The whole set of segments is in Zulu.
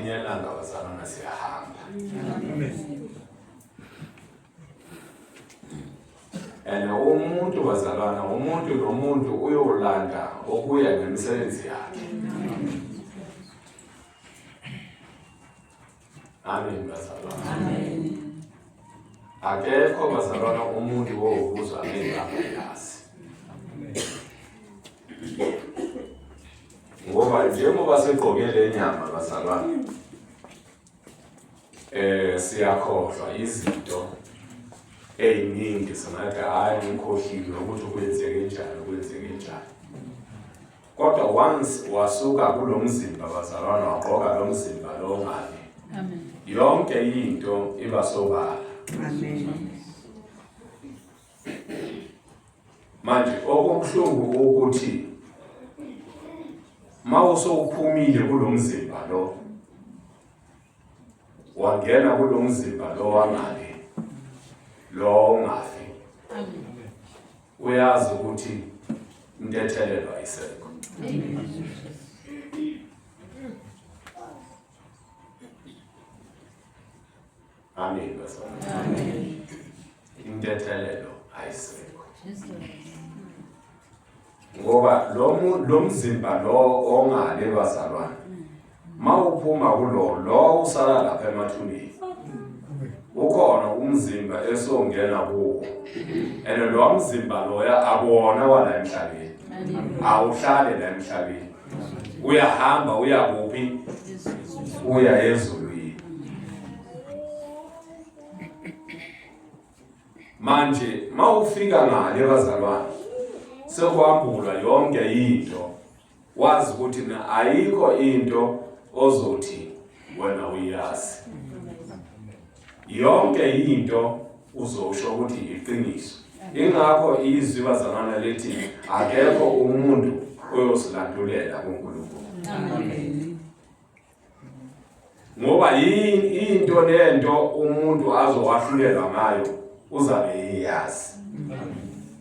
Ngelinye ilanga bazalwana siyahamba. And umuntu bazalwana, umuntu nomuntu uyolanda okuya ngemisebenzi yakhe. Amen bazalwana. Amen. Akekho bazalwana umuntu wokuzwa engayazi. Ngoba njengoba sigqoke le nyama bazalwana siyakhohlwa izinto eziningi, singathi hayi ngikhohliwe ukuthi kwenzeke njani, kwenzeke njani. Kodwa once wasuka kulo mzimba bazalwana, wagqoka lo mzimba lo ngale, Amen. yonke into iba sobala. Amen. Manje okubuhlungu ukuthi mawusowuphumile kulo mzimba lo, wangena kulo mzimba lo wangale, lo ongafi, uyazi ukuthi intethelelo ayisekho. Amen bazalwane. Amen. Intethelelo ayisekho. Ngoba lo mzimba lo ongale bazalwane, mawuphuma kulo lo usala lapha emathuneni, ukhona umzimba esongena kuwo, and lo mzimba loya akuwona wala emhlabeni, awuhlali la emhlabeni, uyahamba uya kuphi? Uya ezulwini. Manje mawufika ngale bazalwane, sekuhambulwa yonke into, wazi ukuthi na ayikho into ozothi wena uyazi. Yonke into uzosho ukuthi iqiniso. Ingakho izwi bazalwane lithi akekho umuntu oyosilandulela kuNkulunkulu. Amen. Ngoba into nento umuntu azowahlulelwa ngayo uzabe eyazi.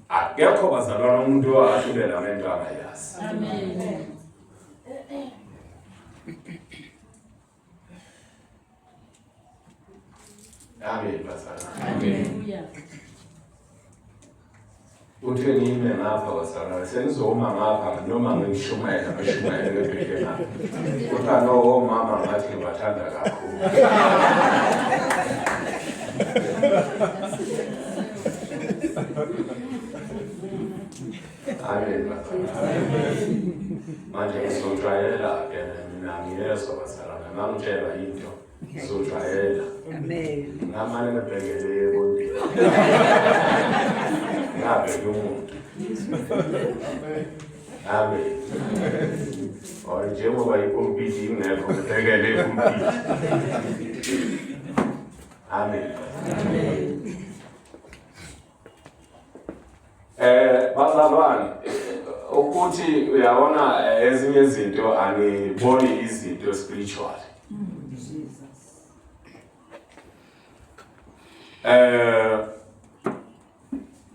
Akekho bazalwane umuntu owahlulelwa ngento angayazi. Amen. Amen bazalwane. Hallelujah. Uthe ngime ngapha bazalwane, sengizoma ngapha noma ngishumayela ngishumayele ngebheke ngapha. Kuthiwa no omama ngathi ngibathanda kakhulu. Amen bazalwane. Manje ngizojwayela-ke mina, ngiyezwa bazalwane, mangitshelwa into ngizojwayela. Amen. Ngamane ngibhekele ebondini. Ngabheka umuntu. Amen. Or njengoba ikompiti ingekho, ngibhekele ikompiti. Amen. Bazalwane, ukuthi uyabona ezinye izinto aniboni izinto spiritual.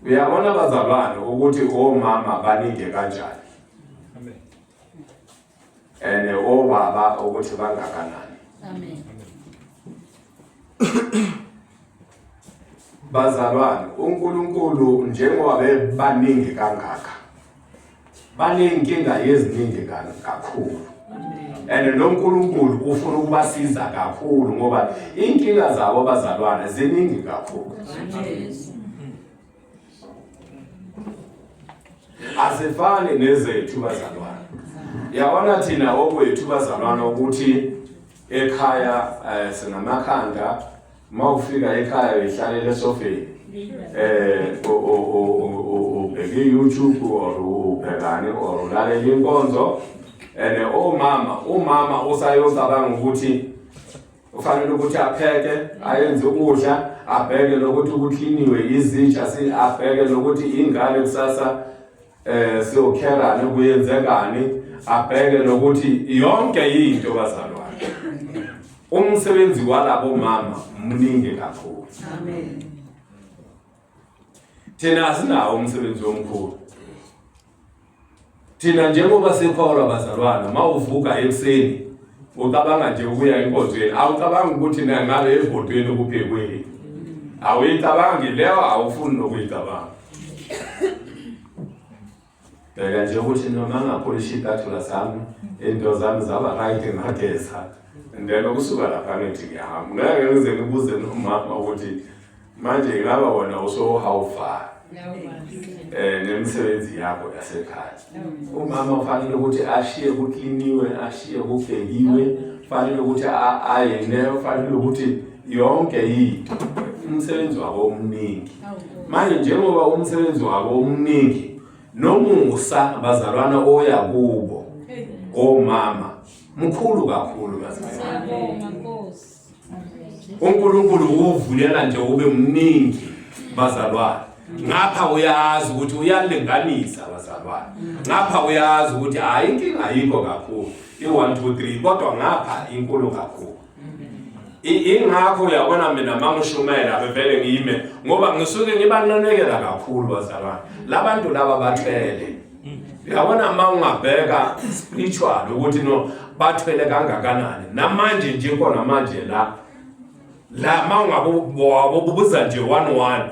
Uyabona bazalwane ukuthi omama baningi kanjani. Amen. And obaba ukuthi bangakanani. Amen. Bazalwane, uNkulunkulu njengoba bebaningi kangaka, banenkinga yeziningi kakhulu. And lo nkulunkulu ufuna ukubasiza kakhulu ngoba inkinga zabo bazalwane ziningi kakhulu. Asifani nezethu bazalwane. Yabona thina okwethu bazalwane ukuthi ekhaya sinamakhanda, mawufika ekhaya uyihlalela esofeni, ubheke i-YouTube or ubhekani or ulalela inkonzo. And omama, umama usayocabanga ukuthi ufanele ukuthi apheke, ayenze ukudla, abheke nokuthi kukliniwe izitsha, abheke nokuthi ingane kusasa siyokherani, kuyenzekani, abheke nokuthi yonke into bazalwane. Umsebenzi walabo mama mningi kakhulu. Amen. Thina asinawo umsebenzi omkhulu. Thina njengoba sikholwa bazalwane, mawuvuka ekuseni Ucabanga nje ukuya enkonzweni, awucabangi ukuthi nangale ebhodweni kuphekweni. Awuyicabangi leyo, awufuni nokuyicabanga. Bheka nje ukuthi noma ngapholisha icathulo sami, into zami zaba right ngageza. And then ukusuka lapha ngithi ngiyahamba. Ngeke ngize ngibuze nomama ukuthi manje ingaba wena uso how far? Nemisebenzi yakho yasekhaya. Umama ufanele ukuthi ashiye kukliniwe, ashiye kubhekiwe, ufanele ukuthi ayene, ufanele ukuthi yonke into. Umsebenzi wabo omningi. Manje njengoba umsebenzi wabo omningi nomusa bazalwana oya kubo omama mkhulu kakhulu bazalwana. uNkulunkulu uvulela nje ube mningi bazalwane. Ngapha uyazi ukuthi uyalinganisa bazalwane. Ngapha uyazi ukuthi hayi inkinga ayikho kakhulu. I-1 2 3 kodwa ngapha inkulu kakhulu. Ingakho uyabona mina mangishumayela bevele ngime ngoba ngisuke ngibananekela kakhulu bazalwane. Labantu laba bathwele. Uyabona uma ungabheka spiritual ukuthi no bathwele kangakanani. Namanje nje khona manje la la mawungabubuza nje 1-1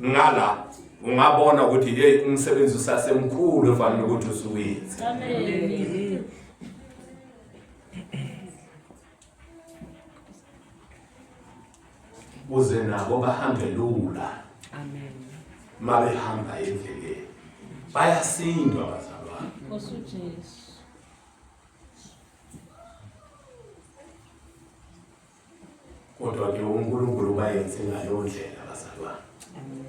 ngala ungabona ukuthi hey umsebenzi usasemkhulu efanele ukuthi usuwenze. Amen. Uze nabo bahambe lula. Amen. Mabehamba endleleni bayasindwa bazalwane. Nkosi uJesu. Kodwa ke uNkulunkulu bayenze ngaleyo ndlela bazalwane. Amen.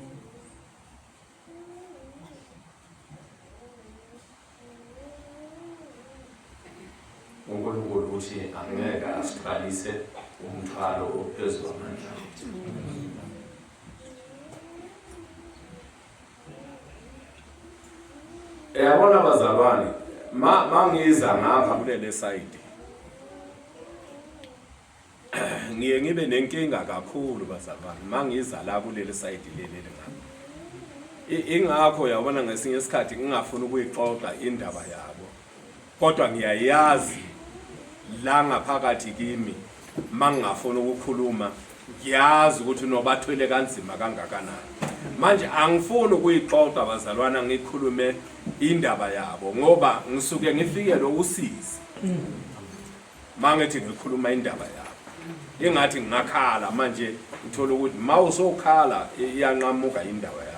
uNkulunkulu uthi angeke asithwalise umthwalo ophezu kwamandla ethu. Uyabona bazalwane, mangiza ngapha kulele side ngiye ngibe nenkinga kakhulu bazalwane mangiza la kuleli side leli ngapha. Ingakho uyabona ngesinye isikhathi ngingafuni ukuyixoxa indaba yabo. Kodwa ngiyayazi la ngaphakathi kimi mangingafuni ukukhuluma ngiyazi ukuthi nobathwele kanzima kangakanani. Manje angifuni ukuyixoxa bazalwana ngikhulume indaba yabo ngoba ngisuke ngifikelwe usizi. Mangithi ngikhuluma indaba yabo ingathi ngingakhala manje uthola ukuthi mawusokhala iyanqamuka indaba yakho.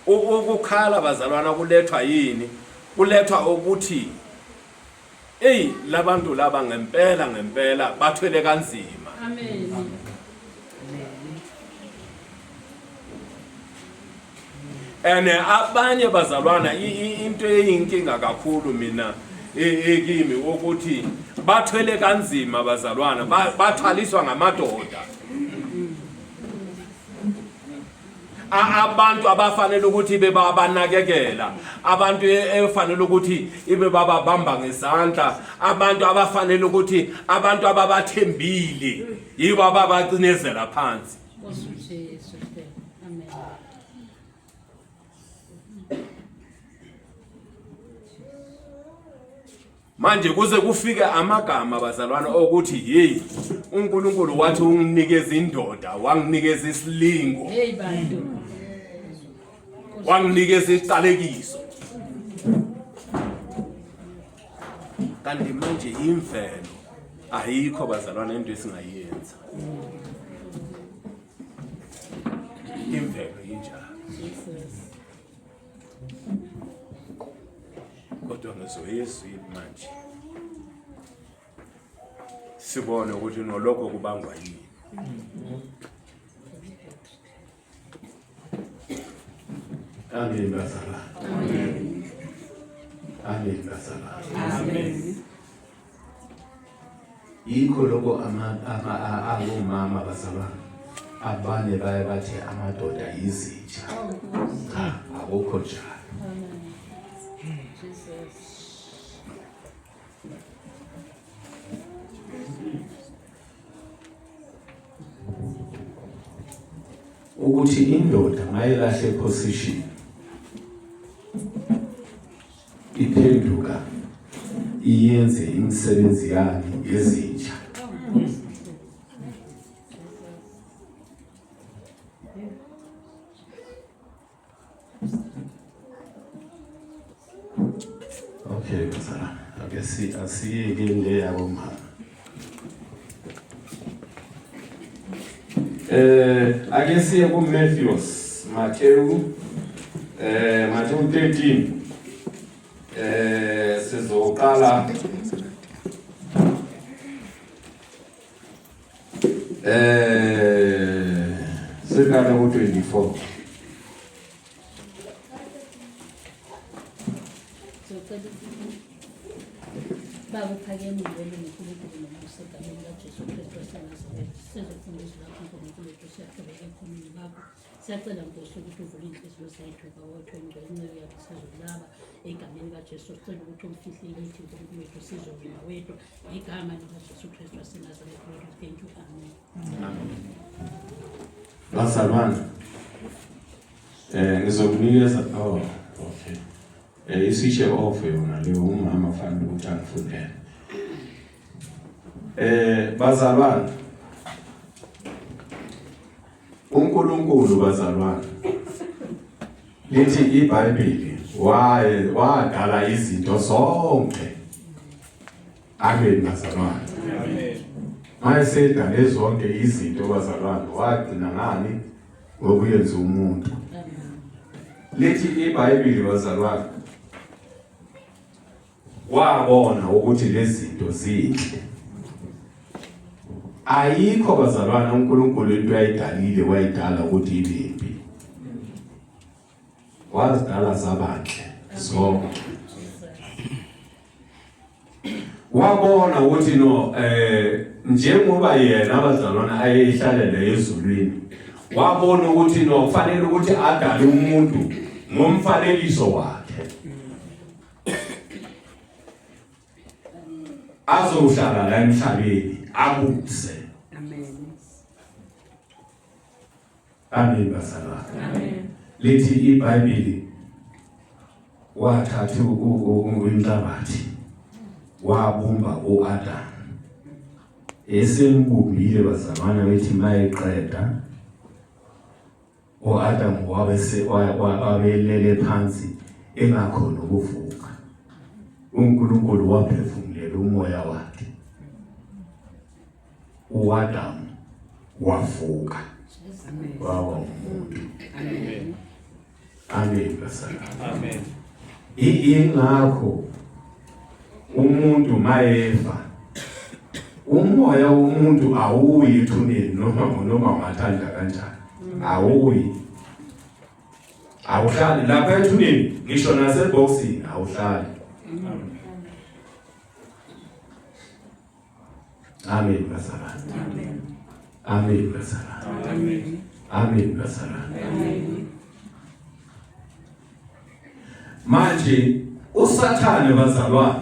Ukukhala bazalwana kulethwa yini? Kulethwa ukuthi eyi labantu laba ngempela ngempela bathwele kanzima. Amen. And abanye bazalwana into eyinkinga kakhulu mina ekimi ukuthi bathwele kanzima bazalwana, bathwaliswa ngamadoda. Abantu abafanele ukuthi ibe babanakekela, abantu efanele ukuthi ibe bababamba ngezandla, abantu abafanele ukuthi abantu ababathembile yibo ababacinezela phansi. Nkosi uJesu. Amen. Manje kuze kufike amagama bazalwana okuthi hey uNkulunkulu wathi unginikeza indoda, wanginikeza isilingo. Hey bantu. Wanginikeza isiqalekiso. Kanti manje imvelo ayikho bazalwana into esingayenza. Imvelo injalo. Kodwa ngizoyezwini manje sibone ukuthi nolokho kubangwa yini. Amen bazalwane. Amen. Amen bazalwane. Amen. Yikho lokho abomama bazalwane abanye baye bathi amadoda yizinja. Cha, akukho njalo. Ukuthi indoda mayilahle position iphe iyophenduka iyenze imisebenzi yayo yezinja. Okay, bazalwane, ake si asiyeke le yabomama. Ake siye ku Matthews, Matthew Matthew 13. Sizoqala siqale ku 24. Sicela Baba uphakeme ngcwele noNkulunkulu nombuso egameni likaJesu Kristu waseNazaretha. Sizofunda izwi lakho Nkulunkulu wethu, siyaqhubeka ekhoneni bakho. Siyacela Nkosi ukuthi uvule iy'nhliziyo zethu bawethu engcwele inceku yakho sizokulaba egameni likaJesu. Sicela ukuthi umfihle kithi Nkulunkulu wethu, sizowina wedwa ngegama likaJesu Kristu waseNazaretha. Lord, we thank you. Amen. Bazalwane, ngizokunikeza, oh, okay. Isishe off yona leyo, umama fanele ukuthi angifundele. Bazalwane, uNkulunkulu bazalwane, lithi iBhayibheli waye wadala izinto zonke. Amen bazalwane. Amen. Mayesedale zonke izinto bazalwane, wagcina ngani? Ngokuyenza umuntu. Lithi iBhayibheli bazalwane, wabona ukuthi lezi zinto zinhle. Ayikho bazalwane uNkulunkulu into ayidalile wayidala ukuthi ibe mbi. Wazidala zabanhle zonke. Wabona ukuthi no njengoba yena abazalwane ayehlalele ezulwini, wabona ukuthi no kufanele ukuthi adale umuntu ngomfanekiso wakhe azohlala la emhlabeni abuse. Amen. Amen bazalwane. Amen. Lithi iBhayibheli wathatha inhlabathi wabumba uAdam. Esembumbile bazalwane bethi mayeqeda uAdam wabelele phansi engakhona ukuvuka. uNkulunkulu waphefumulela umoya wakhe. uAdam wavuka. Amen. Waba umuntu. Amen. Amen bazalwane. Amen. Ingakho umuntu mayefa umoya womuntu awuyi ethuneni noma ungathanda kanjani, awuyi, awuhlali lapha ethuneni, ngisho naseboxini awuhlali. Amen bazalwane. Amen. Amen bazalwane. Amen. Amen bazalwane. Amen. Manje uSathane bazalwane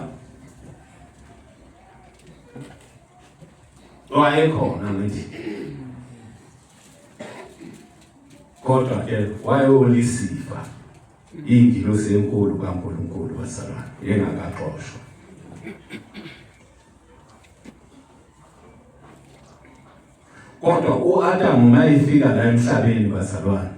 wayekhona ngithi, kodwa ke wayewolisifa ingilosi enkulu kaNkulunkulu bazalwane engakaxoshwa. Kodwa uAdamu mayefika la emhlabeni bazalwane,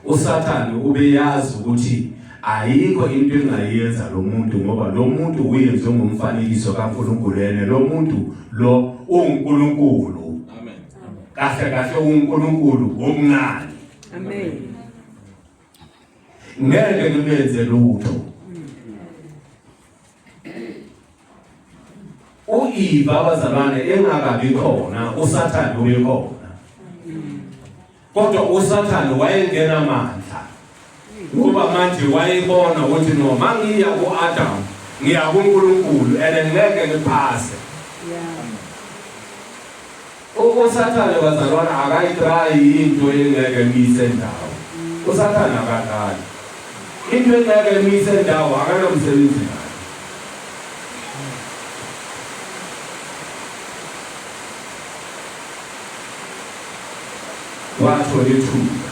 uSathane ubeyazi ukuthi ayikho into engayenza lo muntu, ngoba lo muntu uyenziwe ngomfanekiso kaNkulunkulu, yena lo muntu lo uNkulunkulu. Amen. Kahle kahle uNkulunkulu omncane. Amen. Ngeke ngimenze lutho. uIva bazalwane engakabi khona, uSathane ubekhona. Kodwa uSathane wayengena amandla. Ngoba manje wayebona ukuthi noma ngiya kuAdam, ngiya kuNkulunkulu and ngeke ngiphase. Yeah. USathane bazalwane akayitry into engeke imise ndawo. uSathane akadlali. Into engeke imise ndawo akanamsebenzi nayo. Wathola ithuba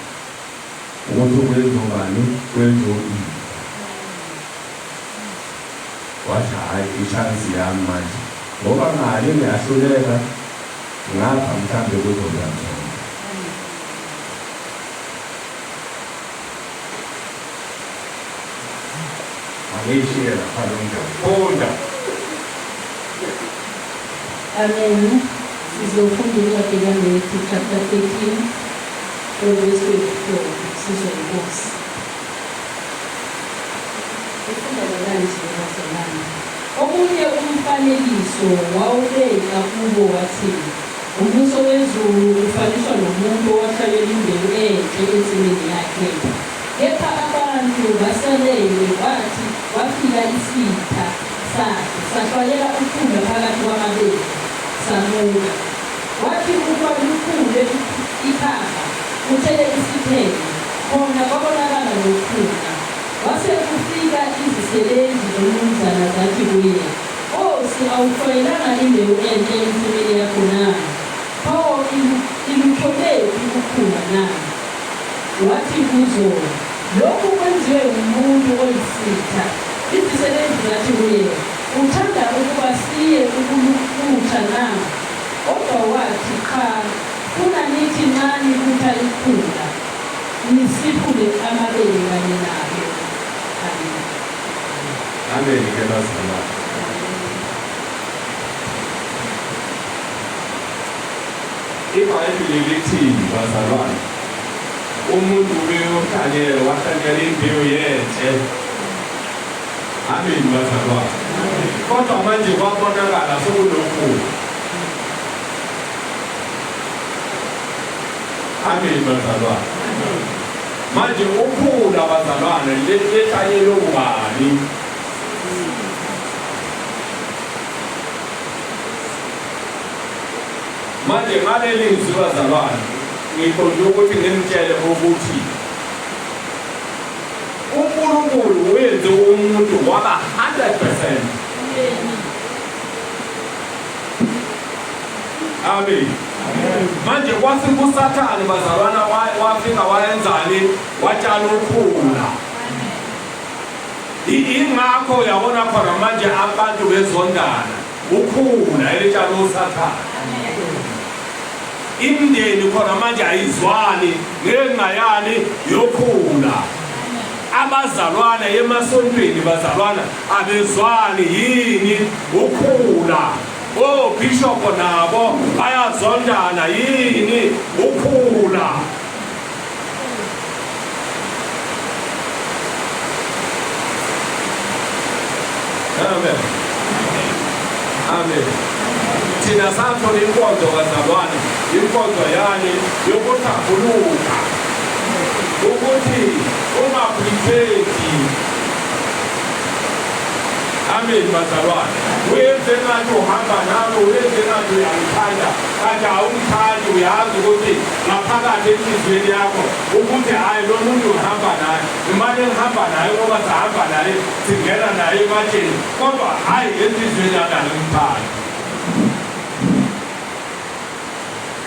ukuthi kwenza ubani, kwenza u-Eva. Hhayi, i-chance yami manje, ngoba ngale ngiyahluleka, ngapha mhlambe kuzoba ngcono. Angiyishiye lapha lo mnjani. Funda. Amen. Sizofunda incwadi kaMatthew chapter 13 verse 24. Sizwe inkosi. Ifunda kanje bazalwane. Omunye umfanekiso wawubeka kubo wathi, umbuso wezulu ufaniswa nomuntu owahlanyela imbewu enhle ensimini yakhe. Kepha abantu basalele, kwathi kwafika isitha sakhe sahlwayela ukhula phakathi kwamabele, samuka. Kwathi ukuba lukhule ikhamba, kuthele isithelo, khona kwabonakala nokhula. Kwase kufika izisebenzi zomnumzana zathi kuye, Nkosi, awuhlwayelanga imbewu enhle ensimini yakho na? Pho ilutholephi ukhula na? Wathi kuzo, Lokhu kwenziwe ngumuntu oyisitha. Izisebenzi zathi kuye, Uthanda ukuba siye ukulubutha na? Kodwa wathi, Qha, funa nithi nxa nibutha ikhula, nisiphule amabele kanye nalo. Amen. Amen ke bazalwane. IBhayibheli lithi bazalwane, umuntu ubeyohlanyela, wahlanyela imbewu yentshe. Amen bazalwane. Kodwa manje kwabonakala sekunokhula. Amen bazalwane. Manje ukhula bazalwane lehlanyelwe ubani? Manje ngaleli zwi bazalwane ngiqonde ukuthi ngimtshele ukuthi uNkulunkulu wenze umuntu waba 100%. Amen. Manje kwafika uSathane bazalwana, wafika wayenzani? Watshala ukhula. Ingakho yabona khona manje abantu bezondana, ukhula elitshala uSathane. Imindeni khona manje ayizwani ngenxa yani yokhula. Abazalwana emasontweni bazalwana abezwani yini ukhula. Obishop nabo bayazondana yini ukhula. Amen. Amen. Thina sathola inkonzo bazalwane, inkonzo yani yokuhlambuluka. Ukuthi ungapretendi. Amen bazalwane. Uyenze ngathi uhamba nami, uyenze ngathi uyangithanda, kanti awungithandi. Uyazi ukuthi ngaphakathi enhliziyweni yakho ukuthi hhayi, lo muntu ngihamba naye, imane ngihamba naye ngoba sihamba naye, singena naye ematsheni, kodwa hhayi, enhliziyweni yami angimthandi.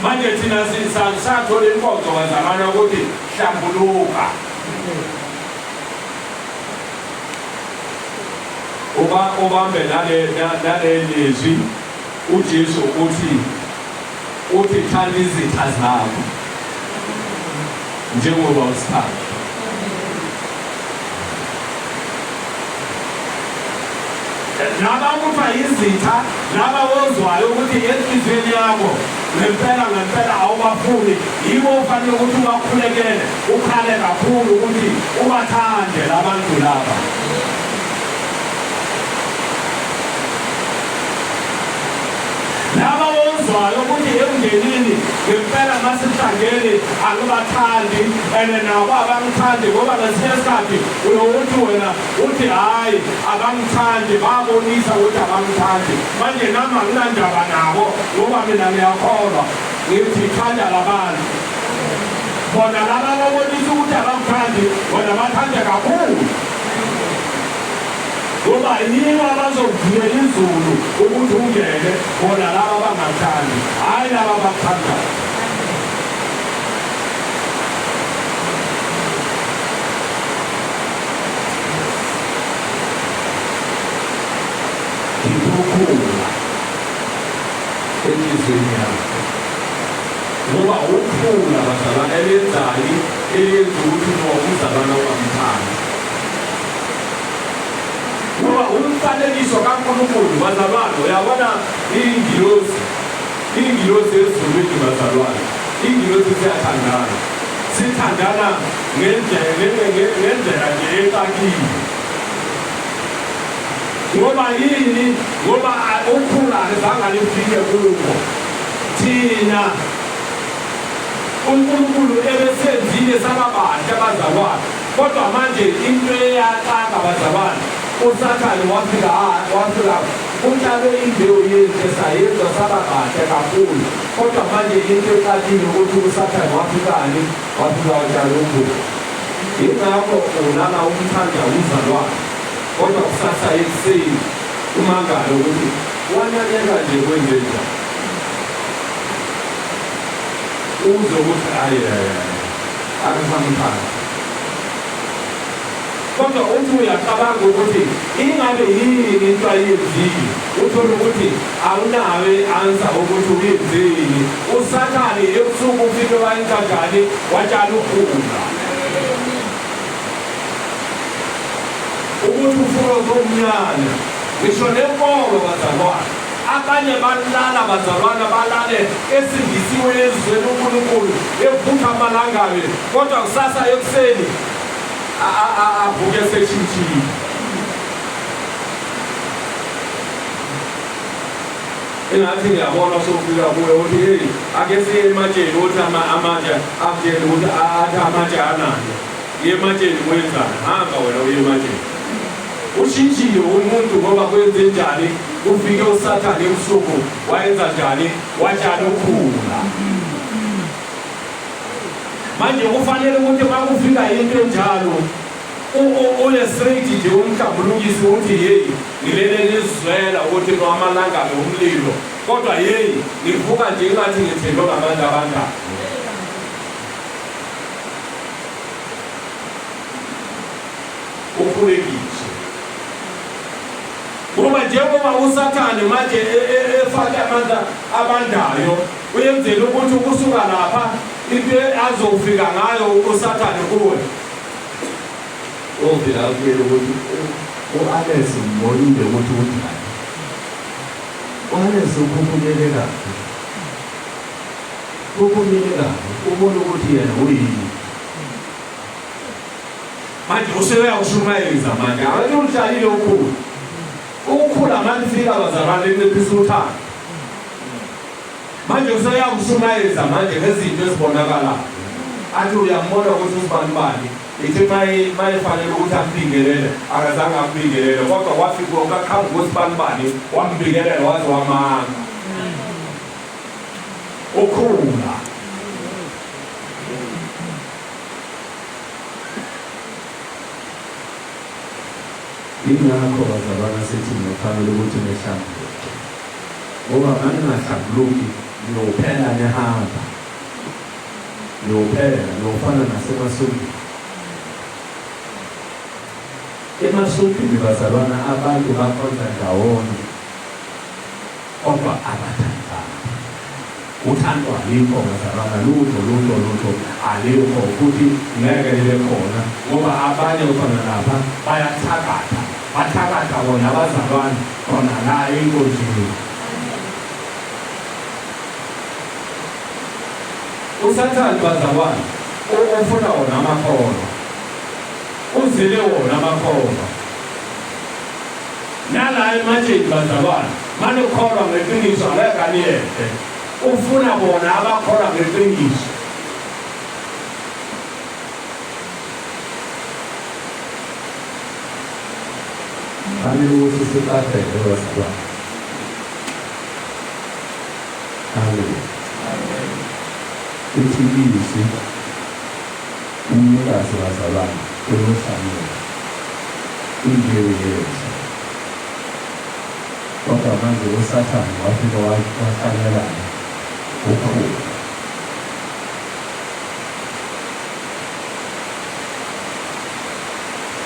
Manje thina sathola inkonzo bazalwane ukuthi hlambuluka. Uba ubambe nale nalelizwi uJesu uthi thanda izitha zakho njengoba usithanda. Laba kuthiwa izitha, laba wozwayo ukuthi enhliziyweni yakho ngempela ngempela awubafuni, yibo ofanele ukuthi ubakhulekele, ukhale kakhulu ukuthi ubathande labantu laba. Laba wozwayo ukuthi emndenini ngempela masihlangene angibathandi and nabo abangithandi, ngoba ngesinye isikhathi uyokuthi wena uthi hhayi abangithandi, babonisa ukuthi abangithandi. Manje nami anginandaba nabo ngoba mina ngiyakholwa, ngithi thanda labantu. Bona laba babonisa ukuthi abangithandi, bona bathande kakhulu. Ngoba yibo abazokuvulela izulu ukuthi ungene, bona laba abangathandi, hhayi laba abakuthandayo. enhliziyweni yakho. Ngoba ukhula bazalwane elenzani elenza ukuthi umzalwane ungamthandi. Ngoba umfanekiso kaNkulunkulu bazalwane, uyabona iy'ngilosi, iy'ngilosi ezulwini bazalwane, iy'ngilosi ziyathandana. Sithandana ngendlela nje exakile. Ngoba yini? Ngoba ukhula alizange lifike kubo. Thina uNkulunkulu ebesenzile sababantu abazalwane, kodwa manje into eyaxaka bazalwane, uSathane wafika utshalwe imbewu yethu esayenza saba kahle kakhulu, kodwa manje into exakile ukuthi uSathane wafikani, wafika watshala ukhula. Yingakho ulala umthanda umzalwane, kodwa kusasa ekuseni umangalo ukuthi wananeka nje kwenze njani. Uzwe ukuthi ayi akusamthandi. Kodwa uthi uyacabanga ukuthi ingabe yini into ayenzile, uthole ukuthi awunayo i-answer ukuthi uyenzeni. USathane ebusuku ufike wayenza njani, watshala ukhula. Ukuthi ufuna uzomnyanya, ngisho nenkolo bazalwane. Abanye balala bazalwana, balale esindisiwe ezweni uNkulunkulu evutha amalangabi, kodwa kusasa ekuseni avuke eseshintshile. Engathi ngiyabona sofika kuwe uthi hey, ake siye ematsheni, uthi amatshe akutshele ukuthi athi amatshe anani. Uye ematsheni wenzani? Hamba wena uye ematsheni. Ushintshile umuntu ngoba kwenze njani? Ufike uSathane ebusuku wayenza njani? Watshala ukhula. Manje kufanele ukuthi makufika into enjalo uye straight nje umhlambulukisi uthi hey, ngilele ngizwela ukuthi no amalangabi umlilo, kodwa hey ngivuka nje ngathi ngithelwe ngabantu abangaka. Ukhulekile. Ngoba njengoba uSathane manje efake amandla abandayo, uyenzela ukuthi ukusuka lapha into azofika ngayo uSathane kuwe. Uvela kuyena ukuthi u-Alex ngibonile ukuthi unjani. U-Alex ukhuphukele kabi. Ukhuphukele kabi, ubona ukuthi yena uyini. Manje useyawushumayeza manje, akathi ulihlalile ukhula. Ukukhula manje fika bazalwane linciphisa uthando. Manje useyawushumayeza manje ngezinto ezibonakalayo. Athi uyambona ukuthi usibani bani. Ithi mayifanele ukuthi ambingelele, akazange ambingelele, kodwa wafika ukaqhamuka usibani bani wambingelela waze wamanga. Ukhula. Ingakho bazalwana sithi niyofanele ukuthi nihlambuluke, ngoba maningahlambuluki niyophela nihamba, niyophela niyofana nasemasondweni. Emasondweni bazalwana abantu bakhonza ndawonye, kodwa abathandani. Uthando alikho bazalwana, lutho lutho lutho alikho, futhi ngeke libe khona, ngoba abanye khona lapha bayathakatha, bathakatha bona abazalwane khona la enkonzweni. USathane bazalwane ufuna wona amakholwa, uzile wona amakholwa. Nala ematsheni bazalwane, manukholwa ngeqiniso angeke aniyeke. Ufuna bona abakholwa ngeqiniso. Fanele ukuthi siqaphele bazalwane. Amen. Ithi izwi umnikazi bazalwane uyohlanyela imbewu yezwi. Kodwa manje uSathane wafika wahlanyelana ukhula.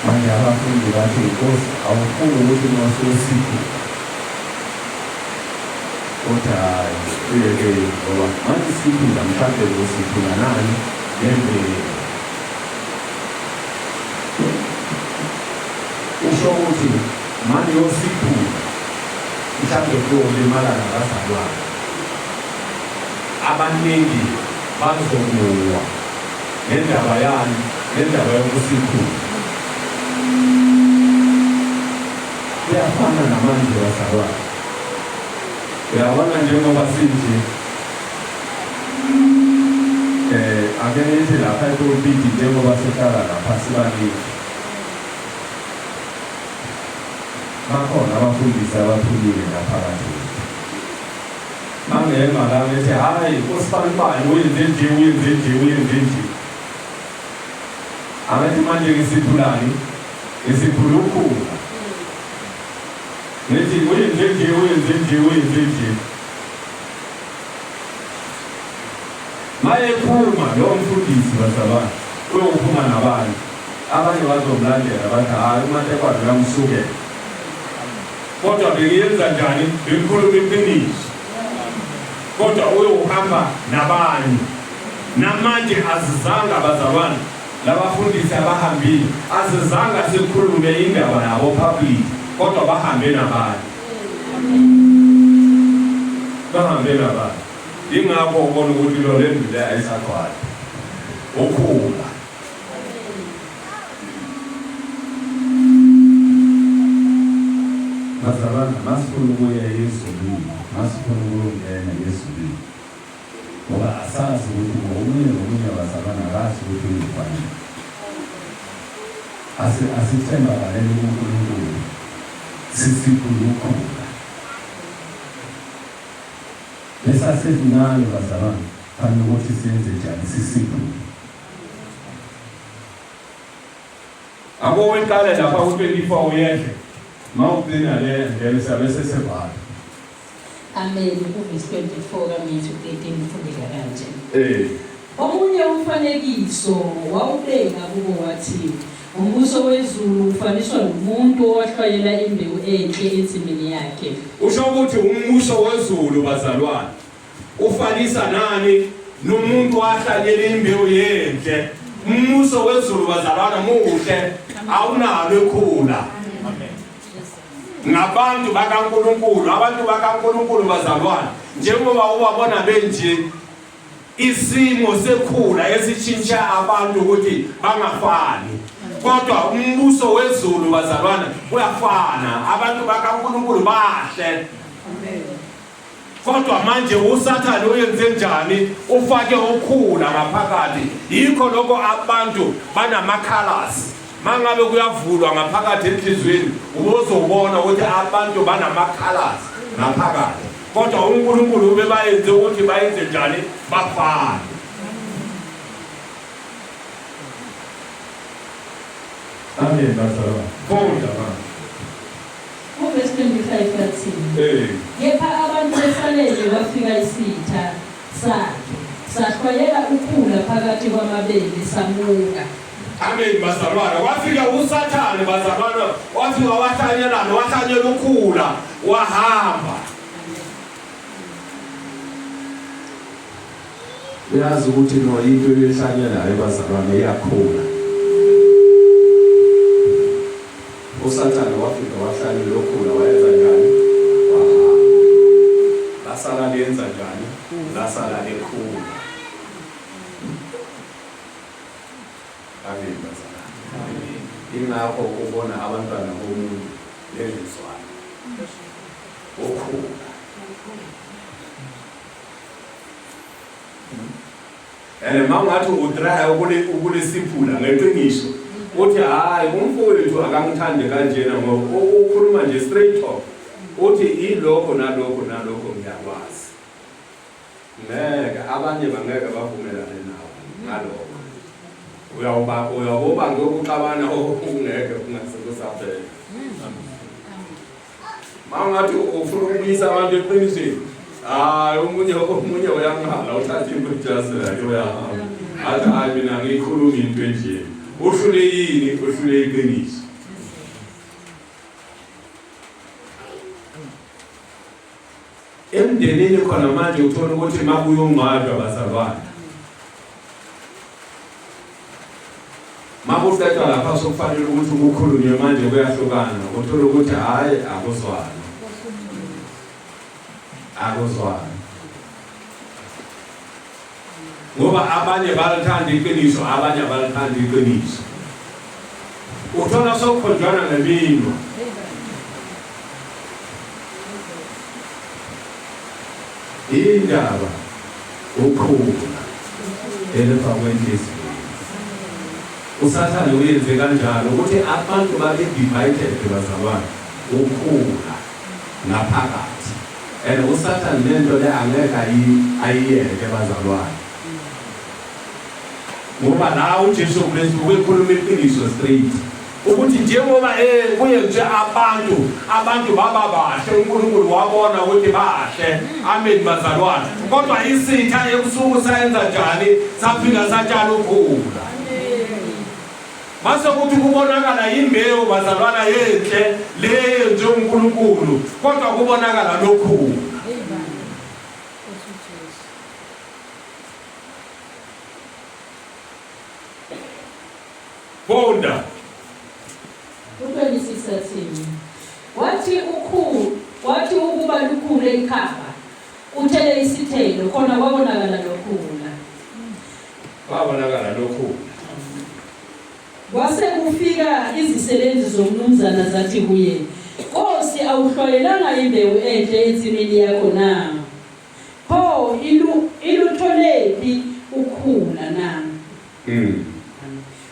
Manje abafundi bathi, Nkosi, awufuni ukuthi nosusikhula. Kodwa hhayi, uyekeni ngoba manje siphila mhlawumbe ngosiphila nani ngemvelo. Usho ukuthi manje yosiphula mhlawumbe kuyolimala nabazalwane. Abaningi bazokuwa ngendaba yani? Ngendaba yokusiphula. Kuyafana namanje bazalwane. Uyabona njengoba sinje ake nithi lapha epulpiti njengoba sihlala lapha sibaningi. Bakhona abafundisi abaphumile lapha phakathi. Mangema la ngithi hayi usibanibani uyenze nje uyenze nje uyenze nje. Angithi manje ngisiphulani? Ngisiphulukhula. Ngithi uyenze nje uyenze nje uyenze nje. Mayephuma lo mfundisi bazalwane uyophuma nabanye. Abanye bazomlandela bathi hayi uMatekwane uyamsukela. Kodwa bengiyenza njani? Bengikhuluma iqiniso. Kodwa uyohamba nabanye. Namanje azizanga bazalwane labafundisi abahambile azizanga sikhulume indaba yabo public kodwa bahambe nabanye. Bahambe nabanye. Ingakho ubona ukuthi lo lendlu le ayisagcwali. Ukhula. Bazalwane, masifuna ukuya ezulwini, masifuna ukuyongena ezulwini. Ngoba asazi ukuthi ngomunye nomunye bazalwane akazi ukuthi uyifanele. Asithembakalele kuNkulunkulu. Sisikhulukhula. Lesasesincane bazalwane, fanele ukuthi siyenze njani sisikhulu. Ake uqale lapha ku-24 uyehle. Mawugcina le then siyabe sesivala. Amen. Uvesi 24 kaMatthew 13 ufundeka kanje. Eh. Omunye umfanekiso wawubeka kubo wathi, Umbuso wezulu ufaniswa nomuntu owahlwayela imbewu enhle ensimini yakhe. Usho ukuthi umbuso wezulu bazalwane ufanisa nani nomuntu wahlanyela imbewu yenhle. Umbuso wezulu bazalwane muhle awunalo ikhula. Ngabantu bakaNkulunkulu, abantu bakaNkulunkulu bazalwane, njengoba ubabona benje isimo sekhula esishintsha abantu ukuthi bangafani. Kodwa umbuso wezulu bazalwane uyafana, abantu bakaNkulunkulu bahle. Kodwa manje uSathane uyenze njani? Ufake ukhula ngaphakathi. Yikho lokho abantu banama-colors. Mangabe kuyavulwa ngaphakathi enhliziyweni, ubozobona ukuthi abantu banama-colors ngaphakathi. Kodwa uNkulunkulu ube bayenze ukuthi bayenze njani? Bafane. Amen bazalwane. Funda manje. Uvesi 25 athi, Kepha abantu besalele kwafika isitha sakhe, sahlwayela ukhula phakathi kwamabele, samuka. Amen bazalwane. Wafika uSathane bazalwane, wafika wahlanyelana, wahlanyela ukhula, wahamba. Uyazi ukuthi no into oyihlanyelayo bazalwane iyakhula. USathane wafika wahlanyela ukhula wayenza njani? Wahamba. Lasala liyenza njani? Lasala likhula. Amen bazalwane. Ingakho ubona abantwana bomuntu bengezwani. Ukhula. And uma ungathi utraya ukulisiphula ngeqiniso uthi hayi umfowethu akangithandi kanjena ngoba ukhuluma nje straight talk uthi ilokho nalokho nalokho ngiyakwazi. Ngeke abanye bangeke bavumelane nawe ngalokho. Uyawuba uyawuba ngokuxabana okungeke kungase kusaphela. Mawungathi ufuna ukubuyisa abantu eqinisweni. Hayi omunye omunye uyanghala uthatha imbujazi yakhe uyahamba. Athi hayi mina ngikhuluma into enje. Uhlule yini? Uhlule iqiniso. Emndenini khona manje uthola ukuthi makuyongcwatshwa bazalwane. Makuqedwa lapha sokufanele ukuthi kukhulunywe manje kuyahlukana, uthola ukuthi hhayi akuzwani. Akuzwani. Ngoba abanye balithanda iqiniso, abanye abalithanda iqiniso. Uthola sokukhonjwana ngeminwe. Indaba ukhula elifakwe enhliziyweni. USathane uyenze kanjalo ukuthi abantu babe divided bazalwane, ukhula ngaphakathi. And uSathane lento le angeke ayiyeke bazalwane. Ngoba la uJesu Kristu ubekhuluma iqiniso straight. Ukuthi njengoba eh kuye nje abantu abantu baba bahle uNkulunkulu wabona ukuthi bahle. Amen bazalwane. Kodwa isitha ebusuku sayenza njani? Safika satshala ukhula. Mase kuthi kubonakala imbewu bazalwana yenhle le nje uNkulunkulu kodwa kubonakala lokhu. Funda. U-26 athini? Wathi ukhulu, wathi ukuba lukhule ikhaba, uthele isithelo, khona kwabonakala lokhula. Kwabonakala lokhula. Kwase kufika izisebenzi zomnumzana zathi kuye, Nkosi, awuhlwayelanga imbewu enhle ensimini yakho na? Pho ilu, ilutholephi ukhula na?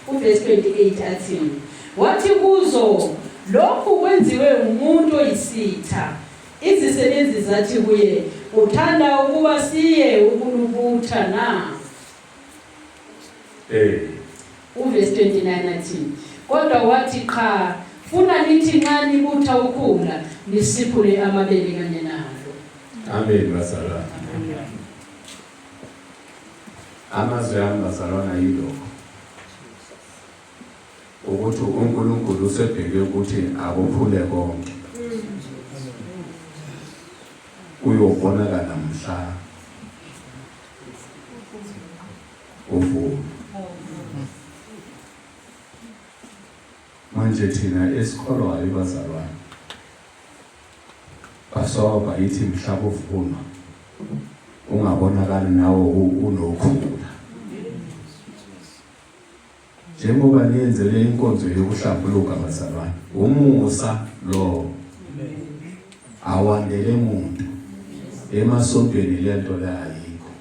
Uvesi 28 athi, Wathi kuzo, Lokhu kwenziwe ngumuntu oyisitha. Izisebenzi zathi kuye, Uthanda ukuba siye ukulubutha na? Eh. Uvesi 29 athi, Kodwa wathi, Qha, funa nithi nxa nibutha ukhula, nisiphule amabele kanye nalo. Amen bazalwane. Amazwi ami bazalwana yilokho ukuthi uNkulunkulu usebheke ukuthi akuphule konke kuyobonakala mhla uvuma manje thina esikholwayo bazalwane Bhasobha ithi mhla kuvunwa ungabonakali nawe unokhula. Njengoba niyenzele inkonzo yokuhlambuluka bazalwane, umusa lo awandele muntu emasontweni lento le ayikho.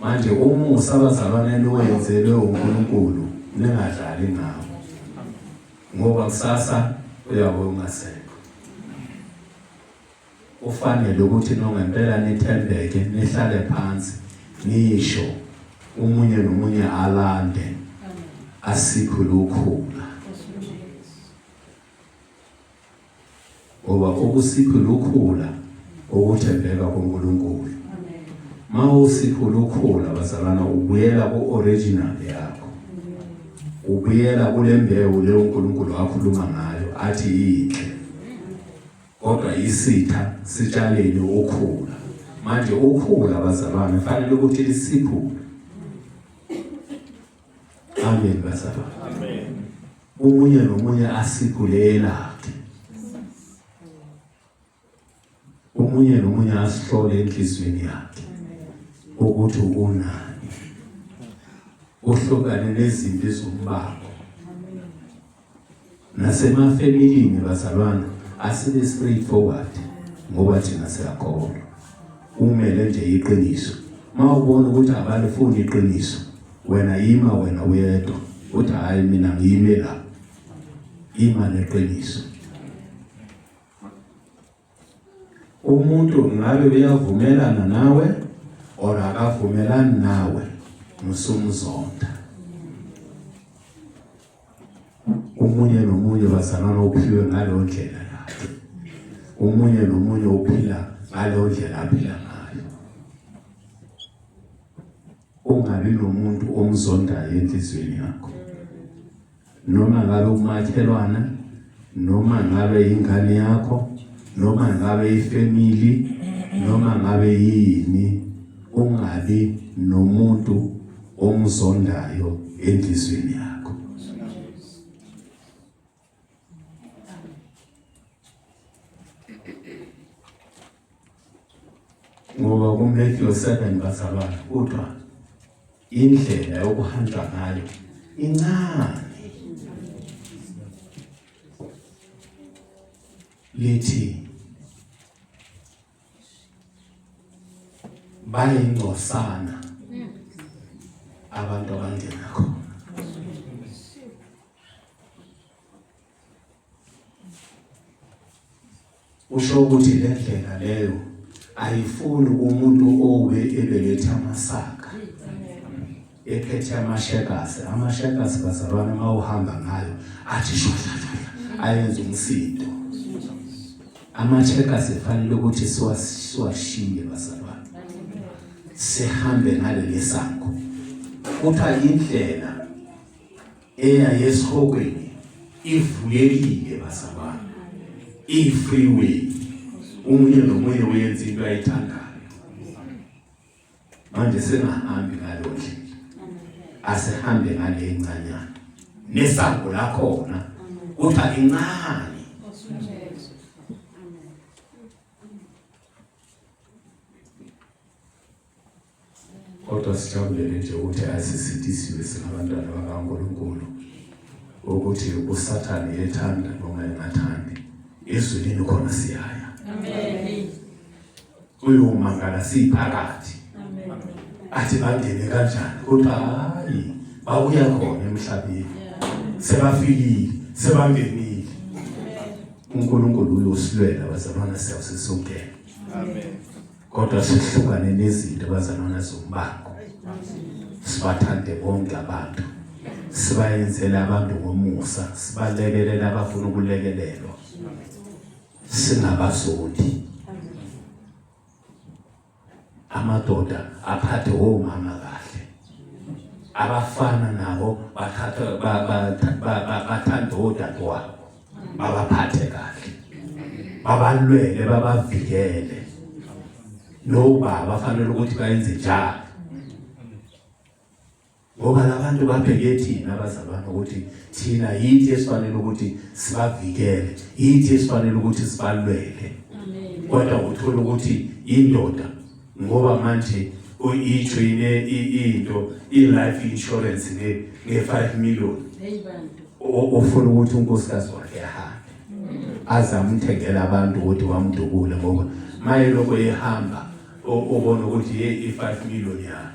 Manje umusa bazalwane niwenzelwe uNkulunkulu ningadlali ngawo. Ngoba kusasa uyabe ungasekho. Kufanele ukuthi nongempela nithembeke, nihlale phansi, nisho umunye nomunye alande asikhule ukhula. Ngoba ukusikhula ukhula ukuthembeka kuNkulunkulu. Mawusikhula ukhula bazalwana ubuyela ku-original yakho. Ubuyela kule mbewu leyo uNkulunkulu akhuluma ngayo athi yinhle. Kodwa isitha sitshaleni ukhula. Manje ukhula bazalwane fanele ukuthi lisiphule. Amen bazalwane. Amen. Omunye nomunye asiphule elakhe. Omunye nomunye asihlole enhliziyweni yakhe ukuthi unani. Uhlukane nezimpi zombango. Nasemafemilini bazalwane asibe straight forward ngoba thina siyakholwa. Umele nje iqiniso. Mawubona ukuthi abalifuni iqiniso, wena yima wena uyedwa. Uthi hayi mina ngiyime la. Ima neqiniso. Umuntu ngabe uyavumelana nawe or akavumelani nawe musumzonda. Omunye nomunye bazalwana uphiwe ngaleyo ndlela yakhe. Omunye nomunye uphila ngaleyo ndlela aphila ngayo. Ungabi nomuntu omzondayo enhliziyweni yakho. Noma ngabe umakhelwana, noma ngabe ingane yakho, noma ngabe ifamily. Noma ngabe yini ungabi nomuntu omzondayo enhliziyweni yakho. Ngoba kuMatthew 7 bazalwane kuthiwa indlela yokuhanjwa ngayo incane lithi bayingcosana abantu abangena khona. Usho ukuthi le ndlela leyo ayifuni umuntu owe ebelethe amasaka ephethe amashekasi. Amashekasi bazalwane uma uhamba ngayo athi shwashwashwa ayenza umsindo. Amashekasi kufanele ukuthi siwashiye bazalwane, sihambe ngaleli sango. Kuthiwa indlela eya esihogweni ivulekile bazalwane, iyi-freeway, omunye nomunye uyenza into ayithandayo. Manje singahambi ngalo ndlela, asihambe ngale ncanyana nesango lakhona kuthiwa incane. Kodwa sijabulele nje ukuthi asisindisiwe singabantwana bakaNkulunkulu, ukuthi uSathane ethanda noma engathandi, ezulwini khona siyaya. Amen. Uyomangala siphakathi. Athi bangene kanjani? Kodwa hayi, babuya khona emhlabeni. Sebafikile, sebangenile. uNkulunkulu uyosilwela bazalwana, siyawusisukela. Amen. Kodwa sihlukane nezinto bazalwana zombango. Sibathande bonke abantu. Sibayenzele abantu ngomusa, sibalekelele abafuna ukulekelelwa. Singabazodi. Amadoda aphathe omama kahle. Abafana nabo bathatha bathande odadewabo. Babaphathe kahle. Babalwele, babavikele. Nobaba fanele ukuthi bayenze njalo. Ngoba labantu babheke thina abazalwane ukuthi thina yithi esifanele ukuthi sibavikele, yithi esifanele ukuthi sibalwele. Kodwa uthola ukuthi indoda ngoba manje uyijoyine into i-life insurance nge-5 million. Ufuna ukuthi unkosikazi wakhe ahambe aze amthengele abantu ukuthi wamdubule, ngoba maye lokho ehamba ubona ukuthi hey i-5 million yami,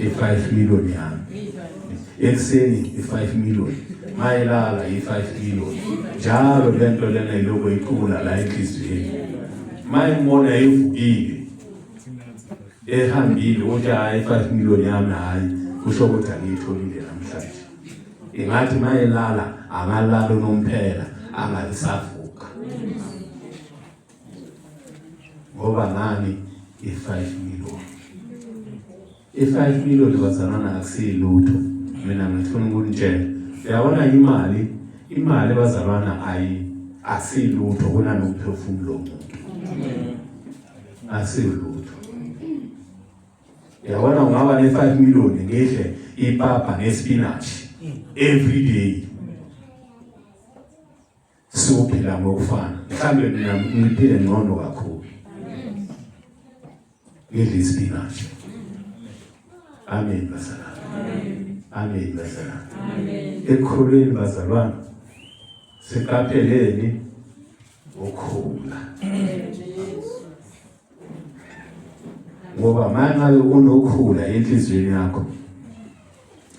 i-5 million yami ekuseni, i-5 million mayelala, i-5 million njalo. Lento lena iloko iqubula la enhliziyweni, mayimbona evukile ehambile uthi hayi i-5 million yami, hayi kusho ukuthi angiyitholile namhlanje. Ingathi mayelala angalala unomphela angalisavuka, ngoba ngani? I-5 million, i-5 million bazalwana akusiyilutho. Mina ngifuna ukunitshela, uyabona imali, imali bazalwana ayi akusiyilutho kunanomphefumulo womuntu, akusiyilutho. Uyabona ungaba ne-5 million ngidle ipapa nespinach every day, siyophila ngokufana. Mhlambe mina ngiphile ngcono kakhulu ngidle ispinach. Amen bazalwane, amen bazalwane. Ekukholweni bazalwane siqapheleni ukhula, ngoba mangabe unokhula enhliziyweni yakho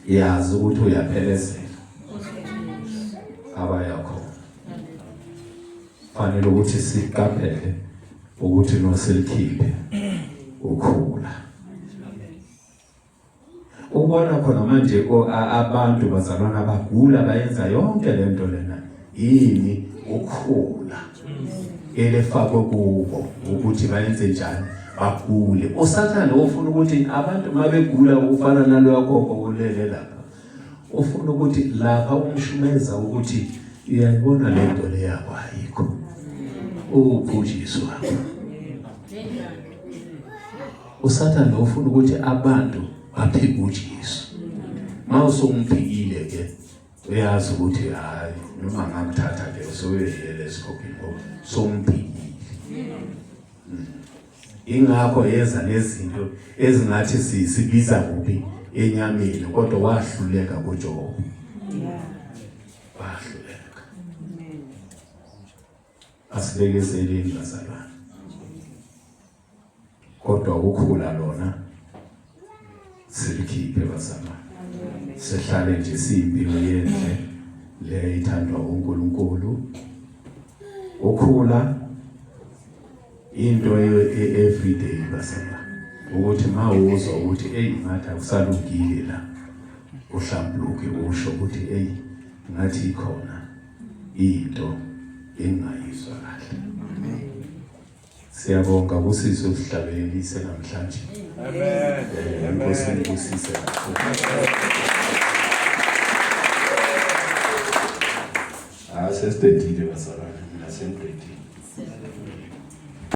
yazi ukuthi uyaphelezela abayakhona. Fanele ukuthi siqaphele ukuthi noselikhiphe ukhula. Ubona khona manje abantu bazalwana bagula bayenza yonke lento lena, yini? Ukhula elefakwe kubo ukuthi bayenze njani, bagule. USathane ufuna ukuthi abantu mabegula ukufana naloya gogo ulele lapha, ufuna ukuthi lapha umshumeza ukuthi uyayibona lento leyakho ayikho, ubhujiswa. Usathane ufuna ukuthi abantu baphike uJesu. Mawusumphikile ke uyazi ukuthi hayi noma ngakuthatha ke usuyeyele esikhokhini ngoba somphikile. Ingakho yeza nezinto ezingathi sibiza kubi enyameni kodwa wahluleka kuJobe. Wahluleka. Asibekezeleni bazalwane. Kodwa ukhula lona silikhiphe bazalwane. Sihlale nje siyimpilo yendle le ithandwa uNkulunkulu. Ukhula into everyday bazalwane. Ukuthi mawuzwa ukuthi hey ngathi akusalungile la uhlambuluke usho ukuthi hey ngathi ikhona into engingayizwa kahle. Siyabonga kusisi usihlabelelise namhlanje. Amen. Inkosi ibusise kakhulu. Ah, sesiqedile bazalwane, mina sengiqedile.